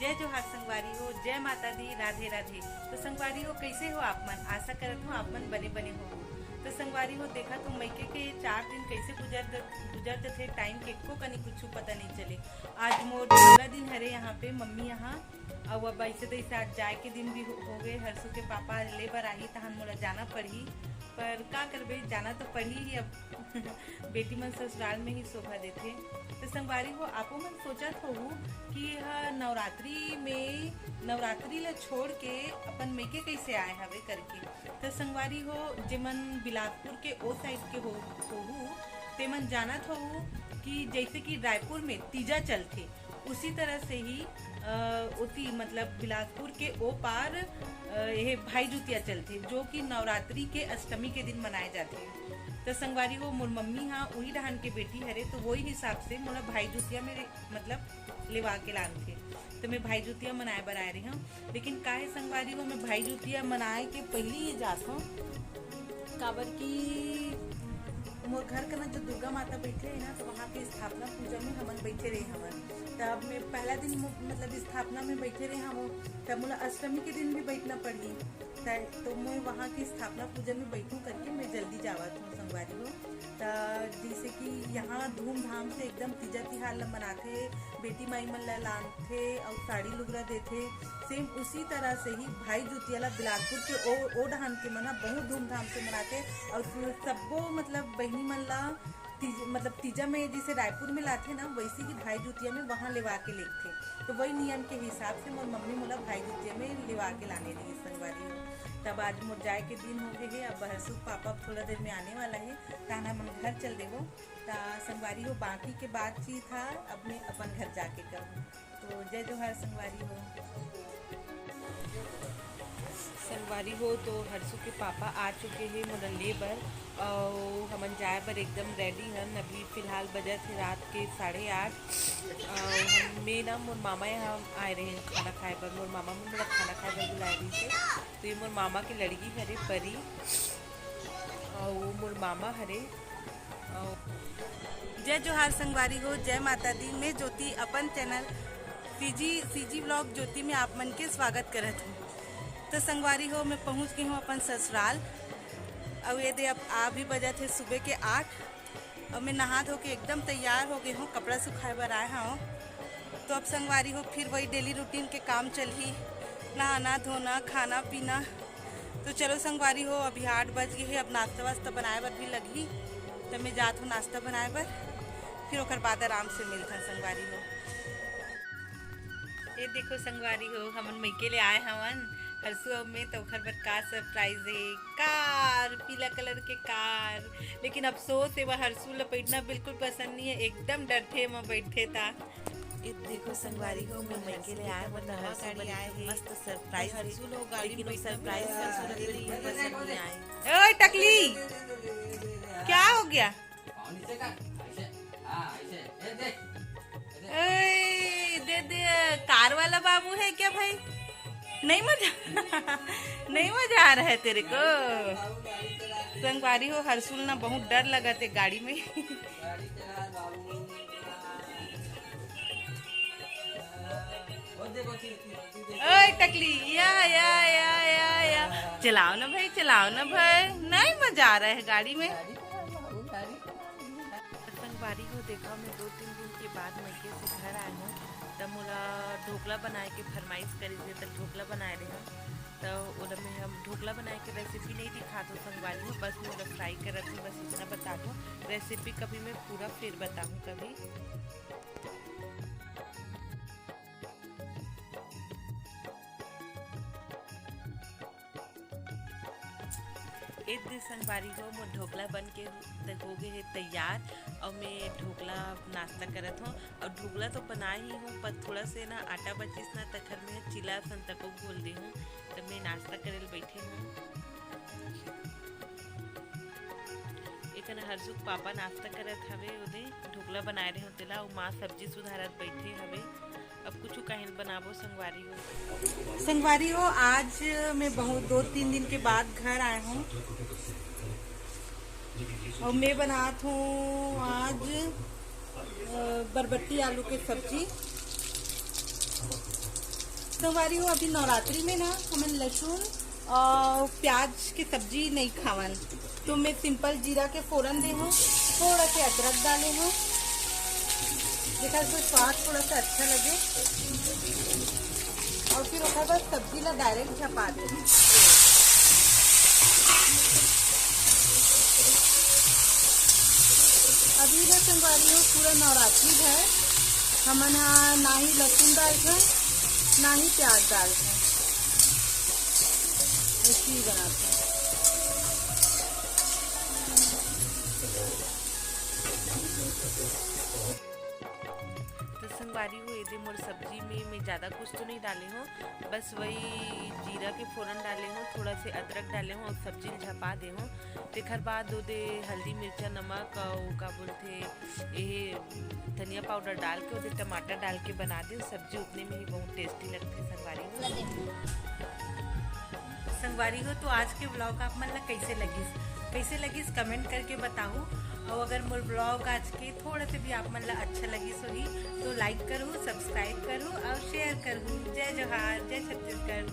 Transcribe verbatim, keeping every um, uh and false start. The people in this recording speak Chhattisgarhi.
जय जोहार संगवारी हो, जय माता दी, राधे राधे। तो संगवारी हो, कैसे हो आप मन? आशा करत हो आप मन बने बने हो। तो संगवारी हो, देखा तो मइके के चार दिन कैसे गुजर द-, गुजर जथे, टाइम के एको कनी कुछ पता नहीं चले। आज मोर दूसरा दिन हरे यहाँ पे मम्मी यहाँ, अउ अब ऐसे तैसे आज जाए के दिन भी हो, हो गए। हर्षु के पापा ले बर आही, तहन मोला जाना पड़ही, पर का करबे, जाना तो पड़ही ही अब। बेटी मन ससुराल में ही शोभा देथे। तो संगवारी हो, आपो मन सोचत होहू कि यह नवरात्रि में, नवरात्रि ला छोड़ के अपन मइके कैसे आए हवे करके। तो संगवारी हो, जेमन बिलासपुर के ओ साइड के हो, होहू, तेमन जानत होहू कि जैसे कि रायपुर में तीजा चलथे, उसी तरह से ही, अ, ओती मतलब बिलासपुर के ओ पार, अ, ये भाई जुतिया चलथे, जो कि नवरात्रि के अष्टमी के दिन मनाए जाथे। तो संगवारी हो, मोर मम्मी हा उही डहान के बेटी हरे, तो वही हिसाब से मोला भाई जुतिया में मतलब लेवा के लानथे। तो मैं भाई जुतिया मनाए बर आए रही हूँ, लेकिन काहे संगवारी हो, मैं भाई जुतिया मनाए के पहली ही जात हूँ, काबर कि मोर घर कना जो दुर्गा माता बैठे है ना, तो वहाँ के स्थापना पूजा में हमन बैठे रहे हवन। तब मैं पहला दिन मो-, मतलब स्थापना में बैठे रहे हवन, तब मोला अष्टमी के दिन भी बैठना पड़ही। त-, तो मैं वहाँ की स्थापना पूजा में बैठूं करके मैं जल्दी जावत हूँ संगवारी हो। त जैसे कि यहाँ धूमधाम से एकदम तीजा तिहार ला मनाथे, बेटी माई मन ला लानथे अउ साड़ी लुगरा देथे। सेम उसी तरह से ही भाई जुतिया ला बिलासपुर के ओ, ओ डहान के मन ह बहुत धूमधाम से मनाथे। अउ सब्बो मतलब बहिनी मन ला तीज-, मतलब तीजा में जैसे रायपुर में लाथे ना, वैसे ही भाई जुतिया में वहाँ लेवा के लेगथे। तो वही नियम के हिसाब से मोर मम्मी मोला भाई जुतिया में लेवा के लाने रही संगवारी हो। तब आज मोर जाए के दिन हो गए है। अब हर्षु पापा अब थोड़ा देर में आने वाला है, ताना मन घर चल देवो। ता संगवारी हो, बाकी के बातचीत हा अब मैं अपन घर जाके करूँ। तो जय जोहार संगवारी हो। संगवारी हो, तो हर्षु के पापा आ चुके हैं मोला ले बर, अउ हमन जाए बर एकदम रेडी हन। अभी फिलहाल बजत हे रात के साढ़े आठ। अउ हम, मैं ना मोर मामा यहाँ आए रहे खाना खाए बर, मोर मामा मन मोला खाना खाए बर बुलाए रहिस हे। तो ये मोर मामा के लड़की हरे परी, अउ मोर मामा हरे। जय जोहार संगवारी हो, जय माता दी। मैं ज्योति अपन चैनल सीजी, सीजी व्लॉग ज्योति में आप मन के स्वागत करत हूँ। तो संगवारी हो, मैं पहुँच गई हूँ अपन ससुराल। अब ये दे, अब आ भी बजत है सुबह के आठ। अब मैं नहा धो के एकदम तैयार हो गई हूँ, कपड़ा सुखाए बर आए हूँ। तो अब संगवारी हो, फिर वही डेली रूटीन के काम चलही, नहाना धोना, खाना पीना। तो चलो संगवारी हो, अभी आठ बज गए है, अब नाश्ता वास्ता बनाए बर भी लगही। तो मैं जात हूँ नाश्ता बनाए बर, फिर ओकर बाद आराम से मिलथन संगवारी हो। ये देखो संगवारी हो, हमन मइके ले आए हवन। हर्षु अउ मैं, तो ओकर बर का सरप्राइज है, कार, पीला कलर के कार। लेकिन अफसोस है, वह हर्षु ला बैठना बिल्कुल पसंद नहीं है, एकदम डरथे मैं बैठे था। ये देखो संगवारी हो, मैं मइके ले आए हवन, हर्षु बर आए है, मस्त सरप्राइज है। हर्षु लोग गाड़ी लेकिन में वो सरप्राइज हर्षु ला बिल्कुल पसंद नहीं आए। ओए टकली, क्या हो गया? ए, दे दे, कार वाला बाबू है क्या भाई? नहीं मजा, नहीं मजा आ रहा है तेरे को? संगवारी हो, हर्षुल ना बहुत डर लगा थे गाड़ी में। ओए टकली, या, या, या, या, या। चलाओ ना भाई, चलाओ ना भाई, नहीं मजा आ रहा है गाड़ी में। संगवारी हो, देखा, मैं दो तीन दिन के बाद मइके से घर आए हूँ, त मोला ढोकला बनाए के फरमाइश करिस हे, त ढोकला बनाए रहे हूँ। त ओला मैं हम ढोकला बनाए के रेसिपी नहीं दिखा दो संगवारी हो, बस मैं ओला फ्राई करत हूँ, बस इतना बता दो। रेसिपी कभी मैं पूरा फिर बताऊँ कभी। ए दे संगवारी हो, मोर ढोकला बन के त हो गए हे तैयार। और मैं ढोकला नाश्ता करत हूँ। और ढोकला तो बना ही हूँ, पर थोड़ा से ना आटा बचिस ना, तखर में चिला संतको घोल दे हूँ। त मैं नाश्ता करे ल बैठे हूँ। एकन हर्षु के पापा नाश्ता करत हवे, ओदे ढोकला बनाए रहे हो तेला, अउ माँ सब्जी सुधारत बैठे हवे। अब कुछ काहिन बनाबो संगवारी हो। संगवारी हो, आज मैं बहुत दो तीन दिन के बाद घर आए हूँ और मैं बनात हूँ आज, अ, बरबट्टी आलू के सब्जी। संगवारी हो, अभी नवरात्रि में ना हमन लहसुन और प्याज के सब्जी नहीं खावन, तो मैं सिंपल जीरा के फोरन दे हूँ, थोड़ा से अदरक डाले हूँ, जेकर से स्वाद थोड़ा सा अच्छा लगे। और फिर ओकर बाद सब्जी ला डायरेक्ट झपा दे। अभी ना संगवारी हो, पूरा नवरात्रि है, हमन हा ना ही लहसुन डालथन, ना ही प्याज डालथन, ऐसे ही बनाथन। तो संगवारी हो, एदे मोर सब्जी में मैं ज़्यादा कुछ तो नहीं डाले हूँ, बस वही जीरा के फोरन डाले हूँ, थोड़ा से अदरक डाले हूँ और सब्जी ल झपा दे हूँ। तेखर बाद ओदे हल्दी, मिर्चा, नमक और का बोलथे, ये धनिया पाउडर डाल के, ओदे टमाटर डाल के बना दे सब्जी, उतने में ही बहुत टेस्टी लगथे संगवारी हो। संगवारी हो, तो आज के व्लॉग आप मन ला कैसे लगिस, कैसे लगिस कमेंट करके बताओ। और अगर मोर व्लॉग आज के थोड़ा से भी आप मन ला अच्छा लगिस होही, तो लाइक करू, सब्सक्राइब करू और शेयर करू। जय जोहार, जय छत्तीसगढ़।